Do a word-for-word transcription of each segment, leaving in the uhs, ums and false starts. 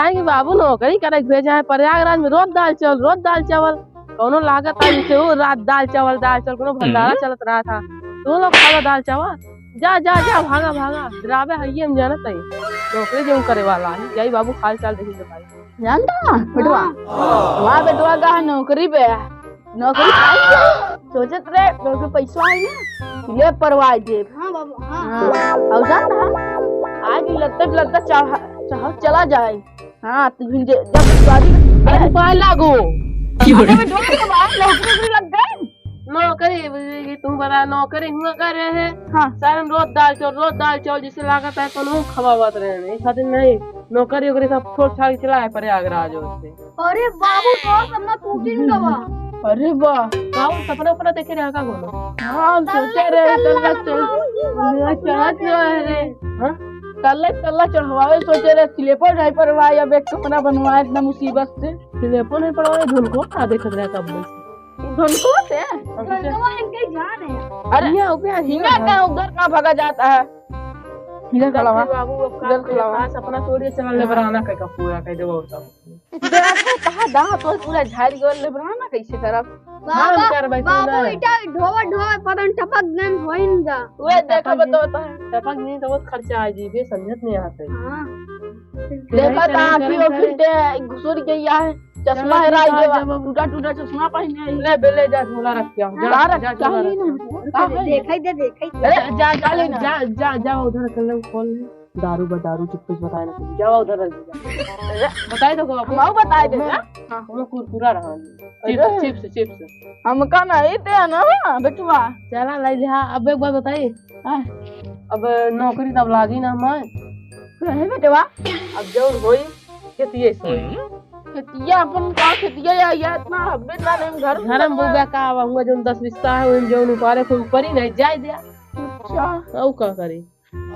काहे कि बाबू नौकरी करे के भेजा है, प्रयागराज में रोज दाल चावल, रोज दाल चावल। कौनो लागत है जैसे वो रात दाल चावल, दाल चावल, कौनो भंडारा हम्म। चलत रहा था। तू लोग खावा दाल चावल। जा, जा, जा, भागा, भागा। डरावे है ये हम जानत है। नौकरी जो करे वाला है, जाई बाबू हाल चाल देखी तो भाई। जानता है, बेटवा? हाँ। वहाँ बेटवा का है नौकरी पे। नौकरी पाई है। सोचत रहे, नौकरी पैसा आई है। ले परवाई देब। हाँ बाबू, हाँ। हाँ। और जानता है, आज ही लत्ते लत्ते चढ़ा, चढ़ा चला जाए। हाँ, तू भी जे-, जब शादी अरे, पाए लागो। अरे, बेटवा, नौकरी भी लग गई। नौकरी, ये तू बड़ा नौकरी हुआ करे है। हाँ। सारन रोज दाल चावल, रोज दाल चावल, जिसे लागत है कोनो खवावत रहे। इस खातिर नहीं, नौकरी वोकरी सब छोड़ छाड़ के चला है प्रयागराज से। अरे बाबू, तो सब ना टूटिन गवा। अरे वाह, का वो सपना उपना देखे रहा का कोनो? हाँ, हम सोचे रहे, कल्ला चढ़-, कल्ला चढ़त ना है रे। हाँ? कल्ला, कल्ला चढ़वावे सोचे रहे, स्लीपर नहीं परवाए, अब एक कमरा बनवाए इतना मुसीबत से। स्लीपर नहीं परवाए, धुनको का देखत रहे कब से। धुनको से? धुनकवा इनके जान है। अरे, हियाँ, ओके, हियाँ हियाँ का उधर का भागा जाता है? इधर खड़ा हुआ। बाबू, अब का इधर खड़ा हुआ। खास अपना तोड़िए चला ले बराना कह का पूरा कह देबो तब। देखो, कहाँ दाँत तो पूरा झाड़ गयो, लेबराना कैसे करब? बाबा, हम करबै, तू बाबू, ना। इटा ढोवे, ढोवे, पतन टपक देन होइन जा। वे देखो, टपक बता, बता। टपक नहीं तो बहुत खर्चा आ जी, बे समझत नहीं आते। हाँ। देखो, करे, ताकि करे, वो करे। फिर घुसुर गई है, चश्मा चलो, हेराई ठीक है, गवा, जब टूटा, टूटा चश्मा पहने है। ले, बे, ले जा, झोला रख के आओ। जा, हाँ, जा, रख, झोला रख के आओ। देखै दे, देखै दे। अरे, जा, जा, ले ना। जा, जा, जा, उधर कर ले, खोल ले। दारू बा दारू, चुप्पे से बताए ना तुम। जावा उधर रख दीजिए। अरे, बताए तो को हम आपको। आओ बताए दे मैं, ना। हाँ, हम कुरकुरा रहा। अरे। चिप्स, चिप्स, चिप्स। हमका नहीं दे ना, बेटवा। चला लाई ले, हाँ, अब एक बात बताई। हाँ। अब नौकरी तब लागी ना हमार। रहे बेटवा। अब जौन होई, खेतिये से होई। खेतिया अपन का खेतिया या, या इतना हब्बे ना नहीं घर में घर में लगा। बुबा का आवा हुआ जौन दस रिश्ता है, वही जौन ऊपरे को ऊपर ही नहीं जाए दिया। अच्छा। और का करी?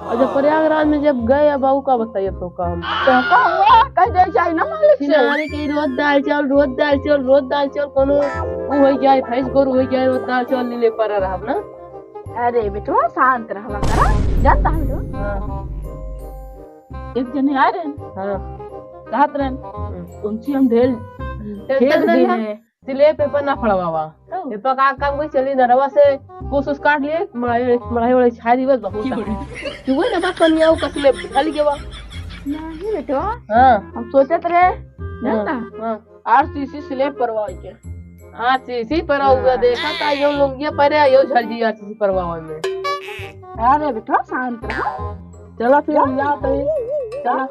और जब प्रयागराज में जब गए, अब आऊ का बताइए तो काम। तो का हुआ? कह दे जाए ना मालिक से। किनारे के रोज दाल चावल, रोज दाल चावल, रोज दाल चावल, कोनो ऊ हो जाए, भैंस गोरू हो जाए, रोज दाल चावल ले ले पड़ा रहब ना। अरे बेटवा, शांत रहवा करा, जानता हम लोग। हाँ। एक जने आए रहे। हाँ। कहत रहे, हम्म। उनसे हम ढेर टेंशन फेंक नहीं देने। है। सिले पेपर ना फड़वावा। हाँ। पेपर का काम कोई चली नरवा से कोस उस काट लिए, मड़ाई, मड़ाई वड़ाई छाई दिवस बहुत की सारा। बोली? तू वही ना बात सुनिया, वो कसले ढल गवा। नहीं बेटवा। हाँ। हम सोचत रहे, हाँ, जानता? हाँ। आरसीसी स्लैब परवाई के। आरसीसी परवावा, हाँ। देखा था यो लुंगिया परे, यो झरजी आरसीसी परवावा में। अरे बेटवा, शांत रहो। चला फिर हम जात हई। चला,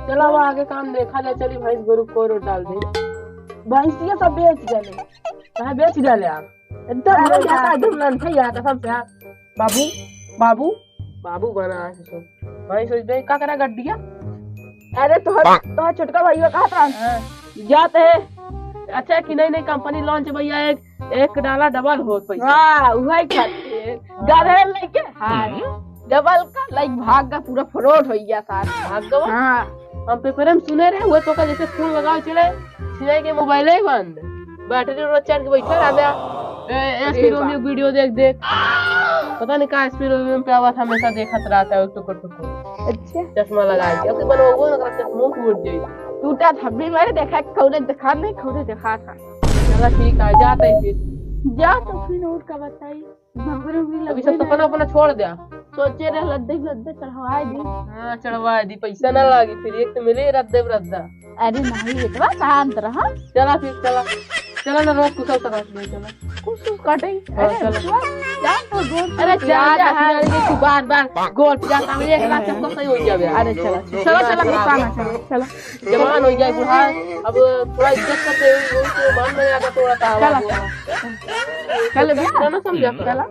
चला, वो आगे काम देखा जाए। चली भैंस गोरू को रोड डाल दे। भैंसिया सब बेच गए। कहाँ बेच डाले आप? एकदम अरे लंठा यार। एकदम लंठा यार, कसम से यार। बाबू, बाबू, बाबू बना है ससुर। भाई सोच दे, का करा गड्डिया? अरे तोहर, तोहर छोटका भैया कहा था? हाँ। जात है। अच्छा कि नहीं, नहीं, कंपनी लॉन्च भैया, एक, एक डाला डबल होत पैसा। हाँ, वही खातिर। हाँ। गधे लेके, हाँ। हम्म। डबल का लाइक भाग का पूरा फ्रॉड हो गया साथ। भाग गवा? हाँ। हम पेपर में सुने रहे, वो तो का जैसे फोन लगाओ चले, सिलाई के मोबाइल ही बंद, बैटरी रोज चार्ज के बैठा रह गया। ए, एसपी अरे रोमियो वाह। वीडियो देख देख, पता नहीं का एसपी रोमियो पे आवा था, हमेशा देखत रहता है टुकुर टुकुर। अच्छा। चश्मा लगा के, अब तो बनवाओ ना, चश्मा टूट जाए। टूटा था भी, मैंने देखा, खौरे देखा नहीं, खौरे देखा था। चला ठीक है, जाते हैं फिर। जा तो फिर और का बताई। बाबरे भी अभी सब लगबे सपना ना। अपना छोड़ द्या। सोचे रहे लद्दे लद्दे चढ़वाए दी। हाँ, चढ़वाए दी, पैसा ना लागी, फिर एक तो मिले रद्दे रद्दा। अरे नहीं बेटवा, शांत रहा। चला फिर, चला। चला ना, रोज कुछ उतर रहा है, चला। कुछ कुछ काटे। हाँ, अरे चला। बेटवा, जा तो गोर अरे से जा, जा, जा, जा। अरे तू बार बार गोर जा, काम एक लाख सबको सही हो जावे। अरे चला, चला, चला, गुस्सा ना, चला, चला। जवान हो जाए बूढ़ा, अब थोड़ा इज्जत करते हुए, वो तो मान में आगा थोड़ा सा चला, आवाज हो। चला। चल बे। ना, ना समझा। चला।